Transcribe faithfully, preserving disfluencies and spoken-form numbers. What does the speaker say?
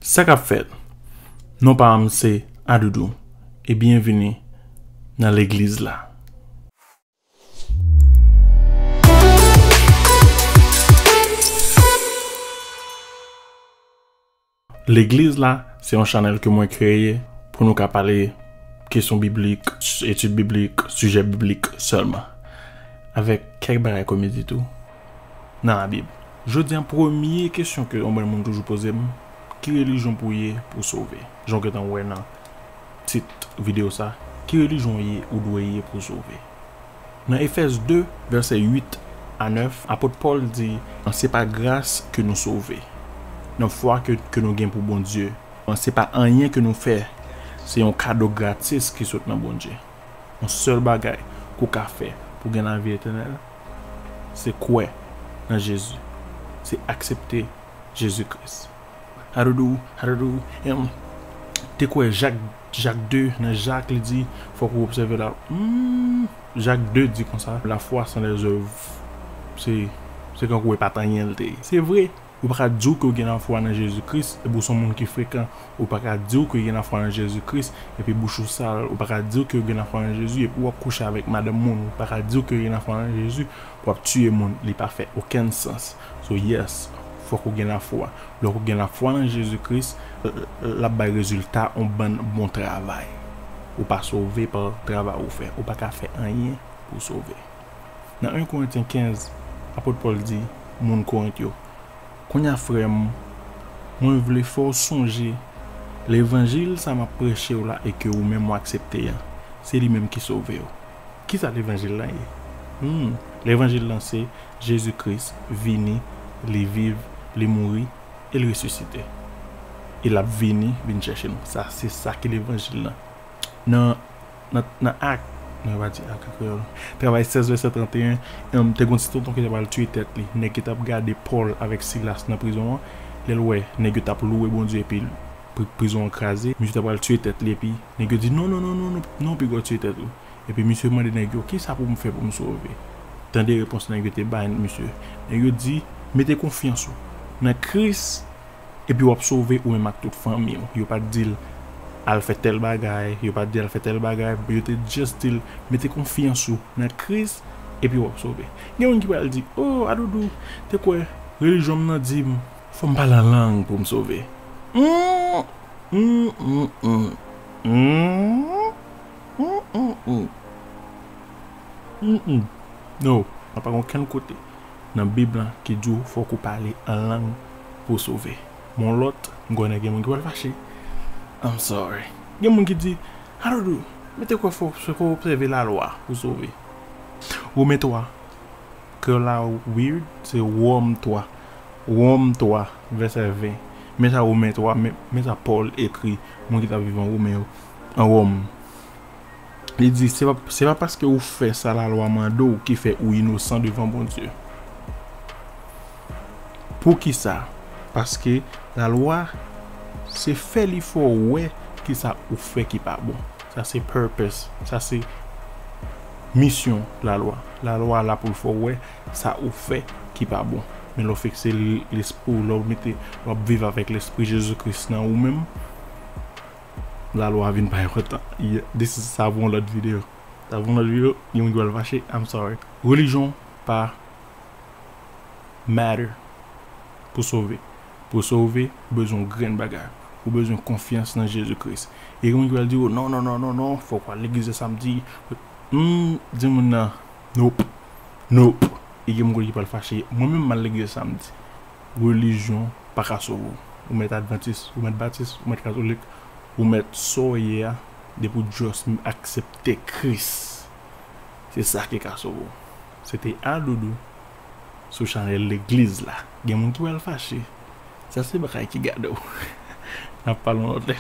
Sa k ap fèt? Non pa m se Adoudou e byenvini nan legliz la. Legliz la se yon chanèl ke mwen kreye pou nou ka pale kesyon biblik, etid biblik, sijè biblik sèlman. Avèk kèk bagay komedi tou nan Labib. Jodi a, premye kesyon ke yon bann moun toujou poze m, ki relijyon pou w ye pou w sove? Jan w gentan wè nan tit videyo sa, ki relijyon w ye ou dwe ye pou w sove? Nan Efèz de, vèsè uit a nèf, apot Pòl di, se pa gras ke nou sove, nan fwa ke, ke nou gen pou Bondye. Se pa anyen ke nou fè, se yon kado gratis ki sot nan Bondye. Yon sèl bagay ke w ka fè pou w gen lavi etènèl, se kwè nan Jezi, se aksepte Jezi Kris. Adoudou, adoudou, em, te kwè Jak, Jak de, nan Jak, li di, fòk ou obsève la. Hmm, Jak de di konsa, la foi sans les œuvres, se, se kankou e pa t anyen l te ye. Se vre, ou pa ka di w ke w gen lafwa nan Jezi Kris, epi w se yon moun ki frekan. Ou pa ka di w ke w gen lafwa nan Jezi Kris, epi bouch ou sal. Ou pa ka di w ke w gen lafwa nan Jezi, epi w ap kouche avèk madanm moun. Ou pa ka di w ke w gen lafwa nan Jezi, w ap tiye moun. Li pa fè okenn sans. So, yes, fòk ou gen lafwa. Lè w gen lafwa nan Jezi Kris, l, l, l ap bay rezilta yon bann bon travay. Ou pa sove pa travay ou fè. Ou pa ka fè anyen pou w sove. Nan en Korentyen kenz, apot Pòl di moun Korent yo, kounye a, frè m, mwen vle fè w sonje levanjil sa m ap preche w la e ke ou menm ou aksepte a, se li menm ki sove w. Kisa levanjil la ye? Hmm, levanjil la se Jezi Kris vini, li viv, li mouri, e l resisite. E l ap vini, vin chèche nou. Sa, se sa ki levanjil la. Nan, nan, nan Ak, non, yo pa di Ak an kreyòl. Travay sèz vèsè trannteyen, em, te gon ti tonton ki te pral tiye tèt li. Nèg ki t ap gade Pòl avèk Silas nan prizon an, lè l wè nèg yo t ap louwe Bondye epi pri-, prizon an kraze, misye t ap pral tiye tèt li epi nèg yo di, "Non, non, non, non, non, non, piga w tiye tèt ou." Epi misye mande nèg yo, "Kisa pou m fè pou m sove?" Tande repons nèg yo te bay misye. Nèg yo di, "Mete konfyans ou nan Kris, epi w ap sove ou menm ak tout fanmi w." Yo pa t di l, "Al fè tèl bagay," yo pa t di l, "Al fè tèl bagay," yo te just di l, "Mete konfyans ou nan Kris, epi w ap sove." Gen moun ki pral di, "O, Adoudou, te kwè relijyon m nan di m, fò m pale an lang pou m sove." Hmm, hmm, hmm, hmm. Hmm, hmm, hmm, hmm. Mm-mm. No, nan pa gen okenn kote nan Bib lan ki di w fòk ou pale an lang pou w sove. Bon, lòt, m konnen gen moun ki pral fache. I'm sorry. Gen moun ki di, "Adoudou, mete kwè fò, fò w obsève lalwa pou w sove." Women twa, kreyòl la weird, se Wòm twa. Wòm twa, vèsè ven. Men sa Women twa, men, men sa Pòl ekri moun ki t ap viv an Women yo, an Wòm. Li di, se pa, se pa paske ou fè sa lalwa mande w ki fè ou inosan devan Bondye. Poukisa? Paske lalwa, se fè li fè w wè kisa ou fè ki pa bon. Sa se purpose. Sa se misyon lalwa. Lalwa la pou l fè w wè sa ou fè ki pa bon. Men lè w fikse l-, lespri w, lè w mete, w ap viv avèk lespri Jezi Kris nan ou menm, lalwa vin pa enpòtan. Ye-, this is, sa pou yon lòt videyo. Sa pou yon lòt videyo, gen moun ki pral fache, I'm sorry. Relijyon pa matter pou sove. Pou sove, ou bezwen yon grenn bagay. Ou bezwen konfyans nan Jezi Kris. E gen moun ki pral di w, "Non, non, non, non, non, fòk w al legliz lè samdi." Hmm, di moun nan, "Nope. Nope." E gen moun ki pral fache. Mwen menm, m al legliz lè samdi. Relijyon pa ka sove w. Ou mèt advantis, ou mèt batis, ou mèt katolik, ou mèt sa w ye a, depi w just aksepte Kris. Se sa ki ka sove w. Se te Adoudou sou chanèl legliz la. Gen moun ki pral fache. Sa se bagay ki gade w. N ap pale yon lòt lè.